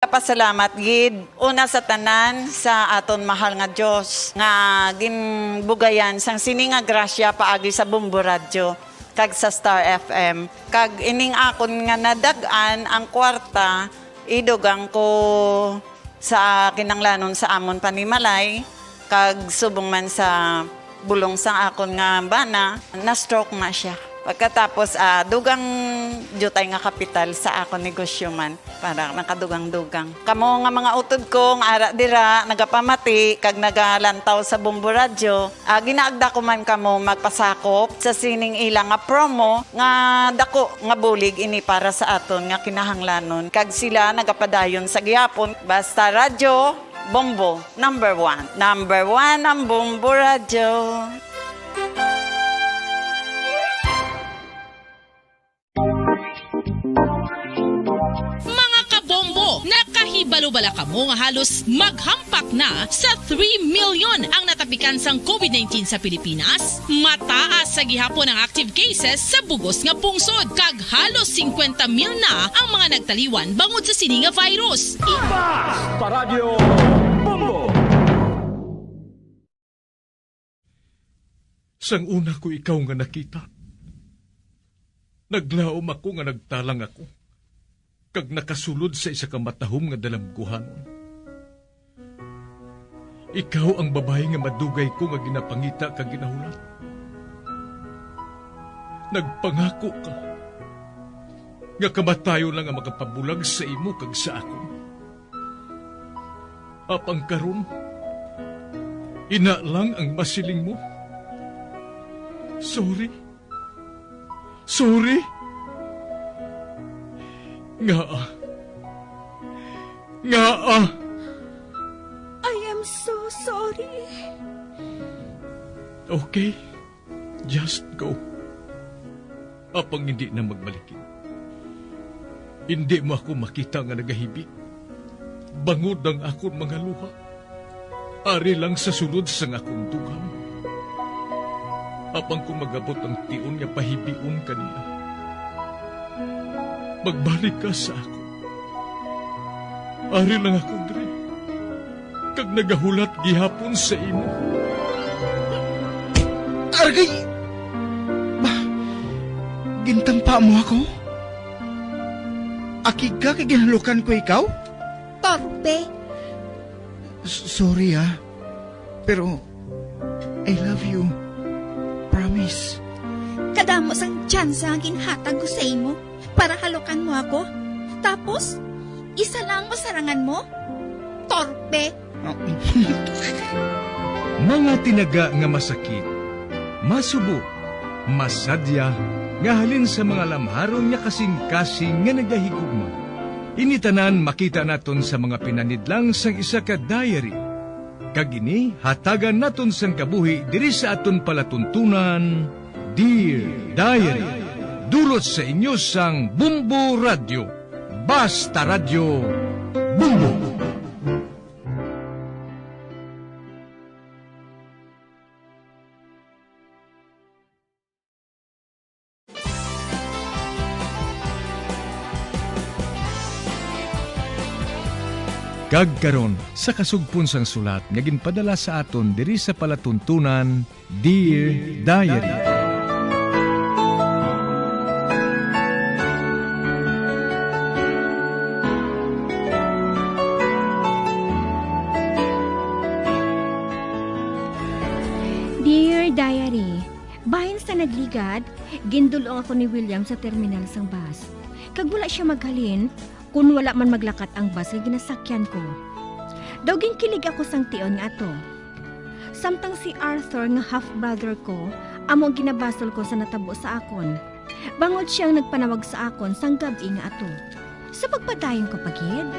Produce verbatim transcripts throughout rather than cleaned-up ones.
Pasalamat gid una sa tanan sa aton mahal nga Dios nga ginbugayan sang sini nga grasya paagi sa Bombo Radyo kag sa Star F M. Kag ining akon nga nadag-an ang kwarta, idugang ko sa kinahanglanon sa amon panimalay, kag subong man sa bulong sang akon nga bana, na-stroke na siya. Pagkatapos, ah, dugang diutay nga kapital sa akon negosyo man, para nakadugang-dugang. Kamo nga mga utod ko nga ara dira, nagapamati kag nagalantaw sa Bombo Radyo, ah, ginaagda ko man kamo magpasakop sa sining ila nga promo nga dako nga bulig ini para sa aton nga kinahanglanon, kag sila nagapadayon sa gihapon. Basta Radyo Bombo, number one. Number one ang Bombo Radyo. Mga kabombo, nakahibalo bala kamo nga halos maghampak na sa three million ang natapikan sang covid nineteen sa Pilipinas? Mataas sa gihapon ang active cases sa bugos nga pungsod, kag halos singkwenta mil na ang mga nagtaliwan bangod sa sini nga virus. Basta Radyo Bombo! Sang una ko ikaw nga nakita, naglaom ako nga nagtalang ako, kag nakasulod sa isa ka matahom nga dalamguhanon. Ikaw ang babayi nga madugay ko nga ginapangita kag ginahulat. Nagpangako ka nga kamatayon lang ang makapabulag sa imo kag sa akon. Apang karon, ina lang ang masiling mo. Sorry. Sorry. Ngaa? Ngaa? I am so sorry. Okay. Just go. Apang hindi na magbalikin. Hindi mo ako makita nga nagahibi, bangod ang akon mga luha. Ari lang sa sulod sang akon dugang. Apang kon mag-abot ang tion nga pahibion ka niya, magbalik ka sa akon. Ari lang ako diri, kag nagahulat gihapon sa imo. Argay! Ba, gintampa mo ako? Akig ka kay ginhalukan ko ikaw? Torpe! S-, sorry, ah. Pero, I love you. Promise. Kadamo sang tsansa nga ginhatag ko sa imo para halukan mo ako. Tapos, isa lang masarangan mo? Torpe! Mga tinaga nga masakit, masubo, masadya, nga halin sa mga lamharon nga kasing-kasing nga nagahigugma. Ini tanan makita naton sa mga pinanidlang sang isa ka diary. Kag ini hatagan naton sang kabuhi diri sa aton palatuntunan, Dear Diary. Dulot sa inyo sang Bombo Radyo. Basta Radyo, Bombo! Kag karon, sa kasugpon sang sulat nga ginpadala sa aton diri sa palatuntunan, Dear Diary. Dear Diary, bahin sa nagligad, gindul-ong ako ni William sa terminal sang bus. Kag wala sia maghalin, kun wala man maglakat ang bus nga ginasakyan ko. Daw ginkilig ako sang tion nga ato. Samtang si Arthur nga half-brother ko, amo ang ginabasol ko sa natabo sa akon. Bangod sia ang nagpanawag sa akon sang gab-i nga ato. Sa pagpadayon ko pa gid.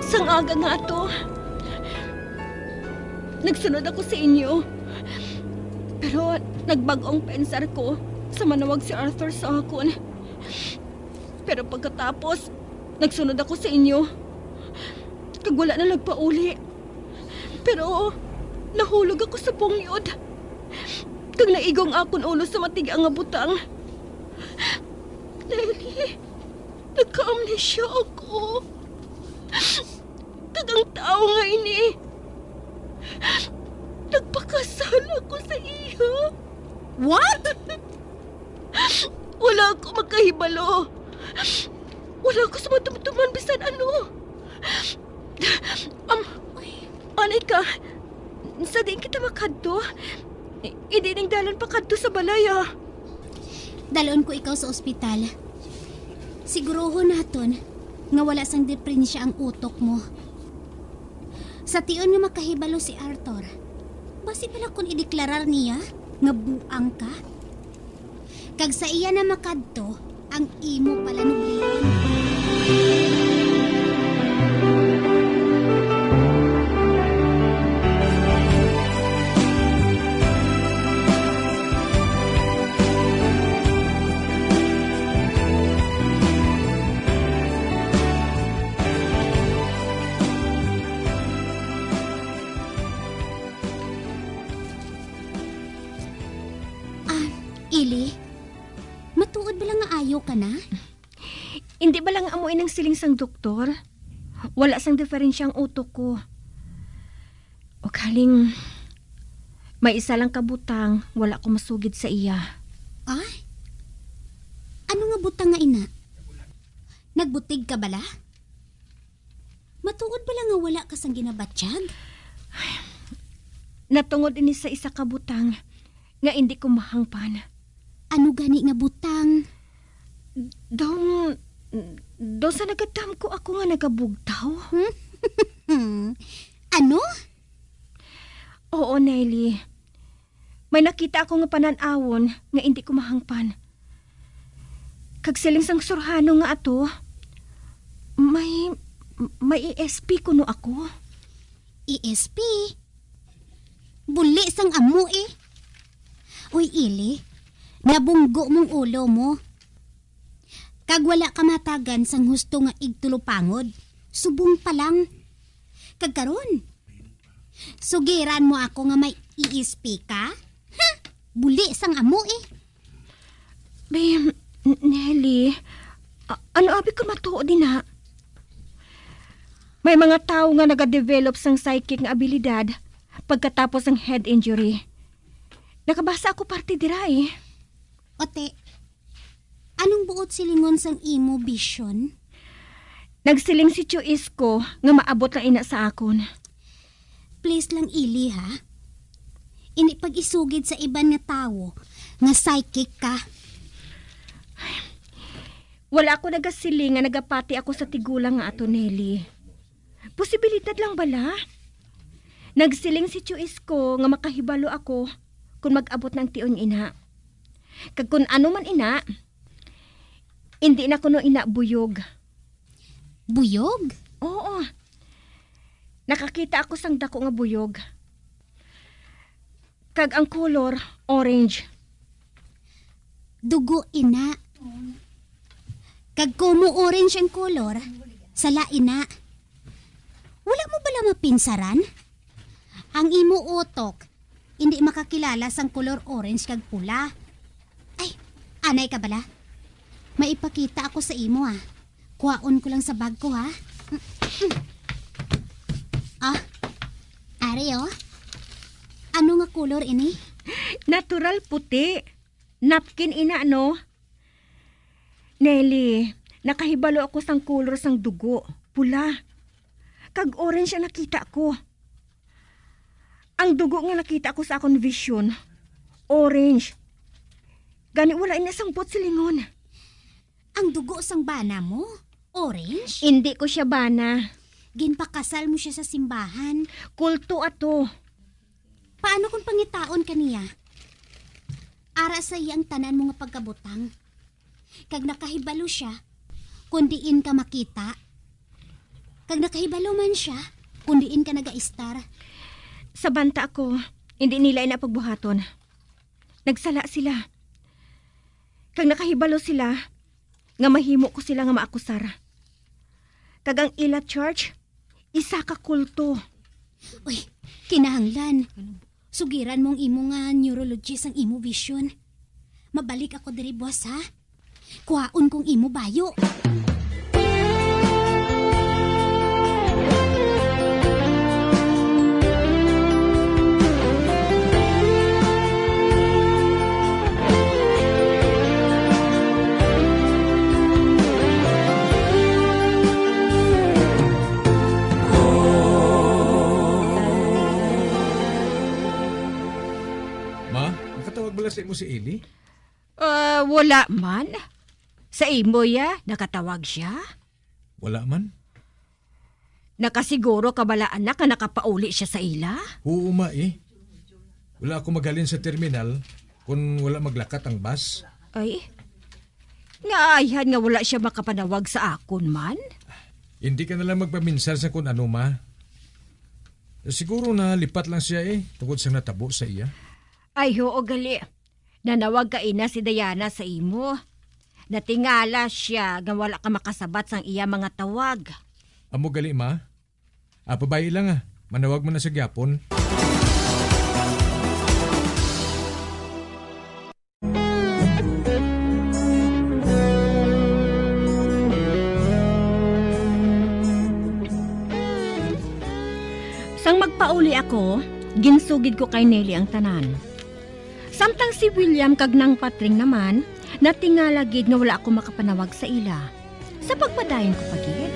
Sang aga nga ato, nagsunod ako sa inyo. Pero nagbag-o ang pensar ko sa manawag si Arthur sa akon. Pero pagkatapos, Nagsunod ako sa inyo, kag wala na nagpauli. Pero nahulog ako sa pungyod, kag naigo ang akon ulo sa matiga nga butang. Nelly, nagka-amnesia ako. Kag ang tawo nga ini, nagpakasal ako sa iya. What? Wala ako makahibalo. Wala ako sa madumduman bisan ano. Um, anay ka, sa diin kita makadto? I-, hindi ning dalan pa kadto sa balay, ah. Dalon ko ikaw sa ospital. Siguruhon naton nga wala sang deprensya ang utok mo. Sa tion nga makahibalo si Arthur, basi bala kon ideklarar niya nga buang ka? Kag sa iya na makadto ang imo palanublion. Ah, Ili, matuod bala nga ayo ka na? Hindi bala nga amo inang siling sang doktor? Wala sang diferensya ang utok ko. O kaling, may isa lang ka butang, wala ko masugid sa iya. Ah? Ano nga butang nga ina? Nagbutig ka bala? Matuod bala nga wala ka sang ginabatyag? Natungod ini sa isa ka butang nga indi ko mahangpan. Ano gani nga butang? Daw, daw sa nagadamgo ako nga nagabugtaw. Hmm? Ano? Oo, Nelly. May nakita ako nga panan-awon nga indi ko mahangpan. Kag siling sang surhano nga ato, may, may E S P kuno ako. E S P? Buli sang amo eh. Uy, Ili, nabunggo mong ulo mo. Kag wala ka matagan sang husto nga igtulupangod. Subong pa lang. Kag karon, sugiran mo ako nga may E S P ka? Ha? Buli sang amo eh. Be, N-, Nelly, a-, ano abi kon matuod ina? May mga tawo nga nagadevelop sang psychic nga abilidad pagkatapos sang head injury. Nakabasa ako parte dira eh. Ote, anong buot silingon sang imo vision? Nagsiling si Tio Isko nga maabot lang ina sa akon. Please lang, Ili, ha? Indi pag-isugid sa iban nga tawo nga psychic ka. Wala ako nagasiling nga nagapati ako sa tigulang nga ato, Nelly. Posibilidad lang bala. Nagsiling si Tio Isko nga makahibalo ako kon mag-abot na ang tion ina. Kag kon ano man ina, indi na kuno ina buyog. Buyog? Oo. Nakakita ako sang dako nga buyog. Kag ang kolor, orange. Dugo, ina. Kag kumo orange ang kolor, sala, ina. Wala mo bala mapinsaran? Ang imo utok, indi makakilala sang kolor orange kag pula. Ay, anay ka bala? May ipakita ako sa imo, ah. Kuhaon ko lang sa bag ko, ha? Ah, ari, oh. Ano nga kolor ini? Natural puti. Napkin ina, no? Nelly, nakahibalo ako sang kolor sang dugo. Pula. Kag orange ang nakita ko. Ang dugo nga nakita ko sa akon vision, orange. Gani wala ina sang buot silingon. Ang dugo sang bana mo, orange? Indi ko sia bana. Ginpakasal mo sia sa simbahan. Kulto ato. Paano kung pangitaon ka niya? Ara sa iya ang tanan mo nga pagkabutang. Kag nakahibalo sia kung diin ka makita. Kag nakahibalo man sia kung diin ka nagaistar. Sa banta ako, hindi nila ina pagbuhaton. Nagsala sila. Kag nakahibalo sila nga mahimo ko sila nga maakusar. Kag ang ila church, isa ka kulto. Uy, kinahanglan. Sugiran mo ang imo nga neurologist ang imo vision. Mabalik ako diri buwas, ha? Kuhaon kong imo bayo. Ma, nakatawag bala sa imo si Eli? Ah, wala man. Sa imo, ya, nakatawag siya? Wala man. Nakasiguro ka bala, anak, nga nakapauli siya sa ila? Oo, ma, eh. Wala ako maghalin sa terminal kung wala maglakat ang bus. Ay, nga ayhan nga wala siya makapanawag sa akon man. Hindi ka na lang magpaminsar sa kung ano, ma. Siguro nalipat lang siya, eh, tungod sa natabo sa iya. Ay, oo, gali. Nanawag kaina si Diana sa imo. Natingala siya nga wala ka makasabat sang iya mga tawag. Amo gali, ma. Ah, pabay lang, ah. Manawag man na sa gyapon. Sang magpauli ako, ginsugid ko kay Nelly ang tanan. Samtang si William kag Nang Patring naman, natingala gid nga wala ako makapanawag sa ila. Sa pagpadayon ko pa gid.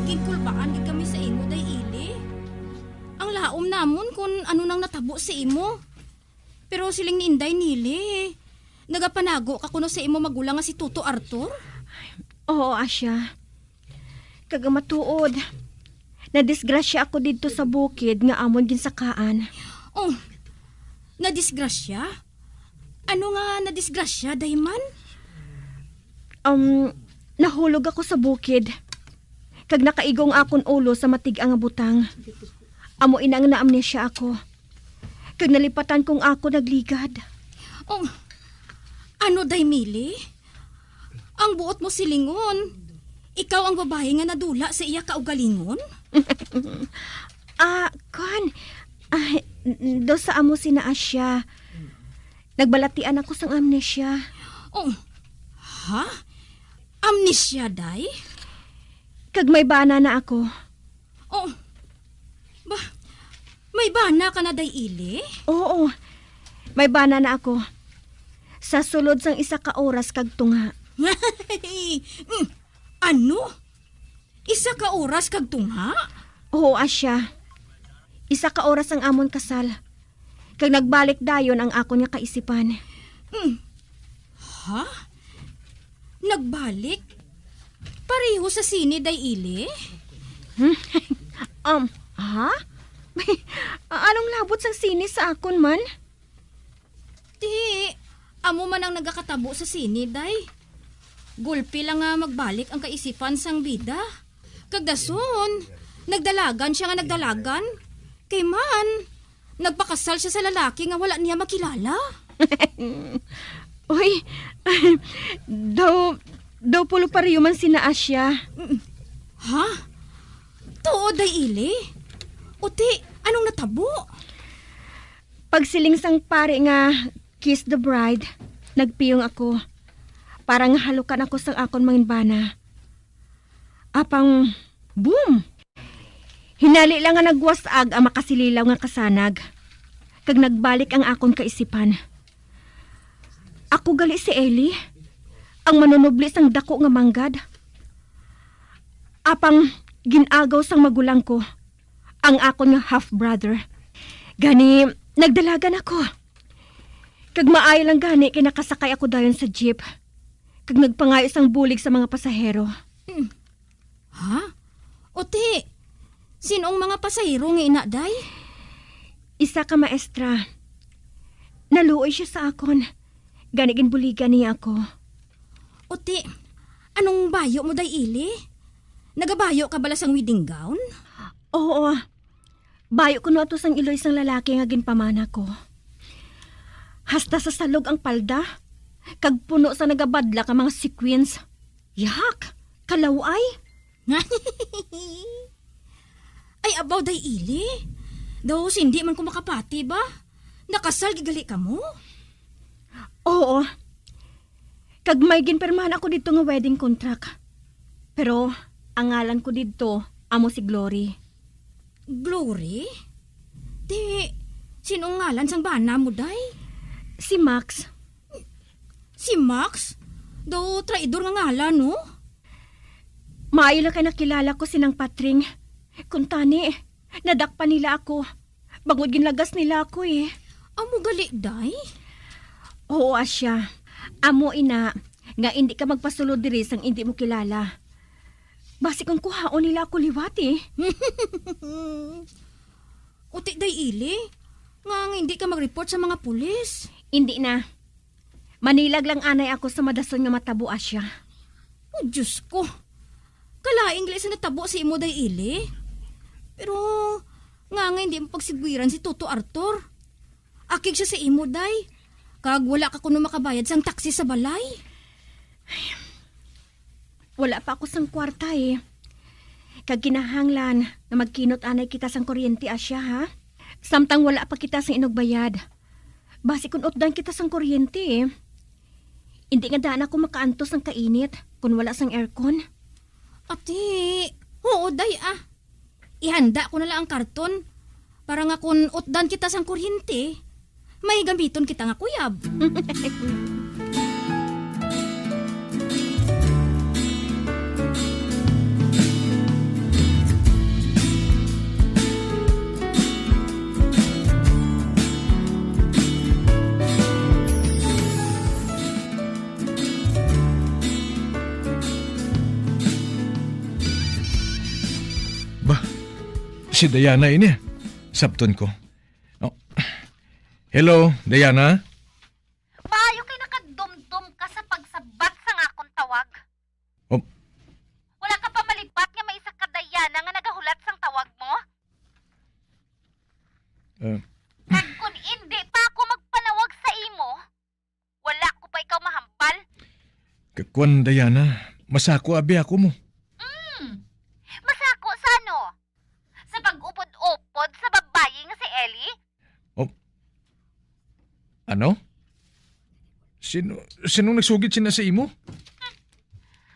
Ginkulbaan gid kami sa imo, Day Ili. Ang laom namon kon ano nang natabo sa imo. Pero siling ni Inday Nili, nagapanago ka kuno sa imo magulang nga si Toto Arthur? Oo, Asya. Kag ang matuod, nadisgrasya ako didto sa bukid nga amon ginsakaan. Oh, nadisgrasya? Ano nga nadisgrasya, Dayman? Um, nahulog ako sa bukid. Kag nakaigo ang akon ulo sa matig-a nga butang. Amo ina nga na-amnesia ako. Kag nalipatan kong ako nagligad. Oh, ano, Day Mili? Ang buot mo silingon, ikaw ang babayi nga nadula sa iya kaugalingon? Ah, kon, ah, n-, n-, do sa amo sina Asya. Nagbalatian ako sang amnesia. Oh, ha? Amnesia, Day? Kag may bana na ako. Oh, ba, may bana ka na, Day Ili? Oo, may bana na ako. Sa sulod sang isa ka oras kag tunga. Mm, ano? Isa ka oras kag tunga? Oo, Asya. Isa ka oras ang amon kasal. Kag nagbalik dayon ang akon nga kaisipan. Mm. Ha? Nagbalik? Pareho sa sini, Day Ili? Hmm? Um, ha? Anong labot sang sini sa akon man? Ti, amo man ang nagakatabo sa sini, Day. Gulpi lang nga magbalik ang kaisipan sang bida. Kag dason, nagdalagan siya nga nagdalagan. Kay man, nagpakasal siya sa lalaki nga wala niya makilala. Uy, daw, daw pulo pareho man sina Asya. Mm. Ha? Tuod, Day Ili? Uti, anong natabo? Pagsiling sang pari nga, "Kiss the bride," nagpiyong ako. Para nga halukan ako sang akon manginbana. Apang, boom! Hinali lang nga nagwas-ag ang makasililaw nga kasanag, kag nagbalik ang akon kaisipan. Ako gali si Eli, ang manunubli sang dako nga manggad. Apang gin-agaw sang magulang ko ang akon nga half-brother. Gani, nagdalagan ako. Kag maayo lang gani kay nakasakay ako dayon sa jeep, kag nagpangayo sang bulig sa mga pasahero. Hmm. Ha? Uti, sin-ong mga pasahero nga ina, Day? Isa ka maestra. Naluoy siya sa akon. Gani ginbuligan niya ako. Uti, anong bayo mo, Day Ili? Nagabayo ka bala sang wedding gown? Oo. Bayo kuno ato sang iloy sang lalaki nga ginpamana ko. Hasta sa salog ang palda, kag puno sa nagabadlak nga mga sequins. Yak! Kalaw-ay! Ay, abaw, Day Ili. Daw, hindi man ko makapati ba? Nakasal gid gali kamo? Oo. Kag may ginpirmahan ako didto nga wedding contract. Pero ang ngalan ko didto amo si Glory. Glory? Di, sino ang ngalan sang bana mo, Day? Si Max. Si Max? Daw traidor nga ngalan, no? Maayo lang kay nakilala ko si Nang Patring. Kuntani, nadakpan nila ako. Bangod ginlagas nila ako, eh. Amo gali, Day? Oo, Asya. Amo ina nga indi ka magpasulod diri sang indi mo kilala. Basi kung kuhaon nila ako liwat, eh. Uti, Day Ili, nga, nga hindi ka mag-report sa mga pulis. Indi na. Manilag lang anay ako sa madason nga matabo, Asya. Oh, Diyos ko. Kalain gali sa natabo sa imo, Day Ili. Pero, nga, nga hindi mo pagsigwiran si Toto Arthur. Akig siya sa imo, Day. Kag wala ka kuno makabayad sang taxi sa balay. Wala pa ako sang kwarta, eh. Kag kinahanglan nga magkinot anay kita sang kuryente, Asya, ha? Samtang wala pa kita sang inugbayad. Basi kun utdan kita sang kuryente, eh. Hindi nga daan ako makaantos sang kainit kun wala sang aircon. Ati, oo, Day, ah. Ihanda ko na lang ang karton para nga kun utdan kita sang kuryente, may gamiton kita nga kuyab. Ba, si Diana ini. Sabton ko. Oh. Hello, Diana? Maayo kay nakadumdom ka sa pagsabat sang akon tawag. Oh. Wala ka pa malipat nga may isa ka Diana nga nagahulat sang tawag mo? Eh. Kag kun indi pa ako magpanawag sa imo, wala ko pa ikaw mahambal. Kakwan, Diana, masako abi ako mo. Mm. Masako sa ano? Sa pag-upod-upod sa babayi nga si Ellie? Oh. Ano? Sino, sinong nagsugid sina sa imo?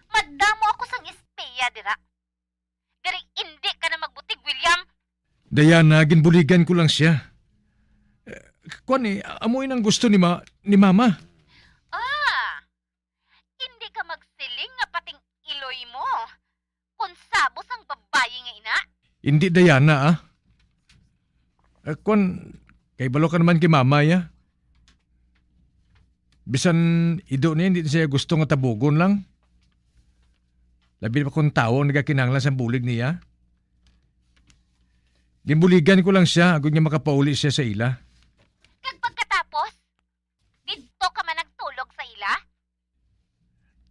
Madamo ako sang espiya dira. Gani indi ka na magbutig, William. Diana, ginbuligan ko lang siya. Eh, kwan eh, amo inang gusto ni ma-, ni mama. Ah, indi ka magsiling nga pating iloy mo kon sabo sang babayi nga ina. Indi, Diana, ah. Eh, kwan, kay balo ka naman kay mama, ya. Bisan ido niya, hindi siya gusto nga tabugon lang. Labi pa kung tawo ang nagakinahanglan sa bulig niya. Ginbuligan ko lang siya, agud nga makapauli siya sa ila. Kag pagkatapos, didto ka man nagtulog sa ila?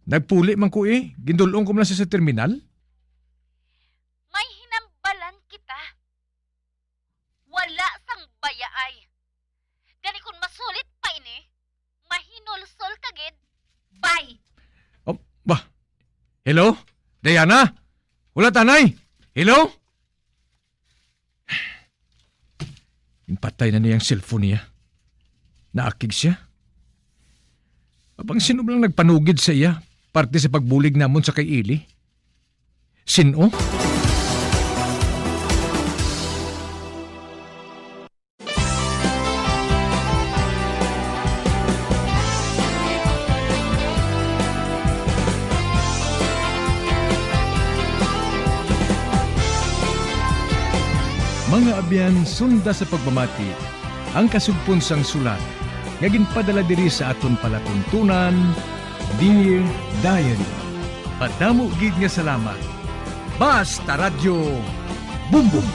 Nagpuli man ko eh. Gindul-ong ko man lang siya sa terminal. May hinambalan kita. Wala sang bayaay. Gani kung masulit pa ini, mahinulsol ka gid. Bye. Oh, ba? Hello? Diana? Wala tanay? Hello? Ginpatay na niya ang cellphone niya. Naakig siya. Apang sino ba lang nagpanugid sa iya parte sa pagbulig namon sa kay Eli? Sino? Mga abyan, sunda sa pagpamati ang kasugpon sang sulat nga ginpadala diri sa aton palatuntunan, Dear Diary. Madamo gid nga salamat. Basta Radyo Bumbong.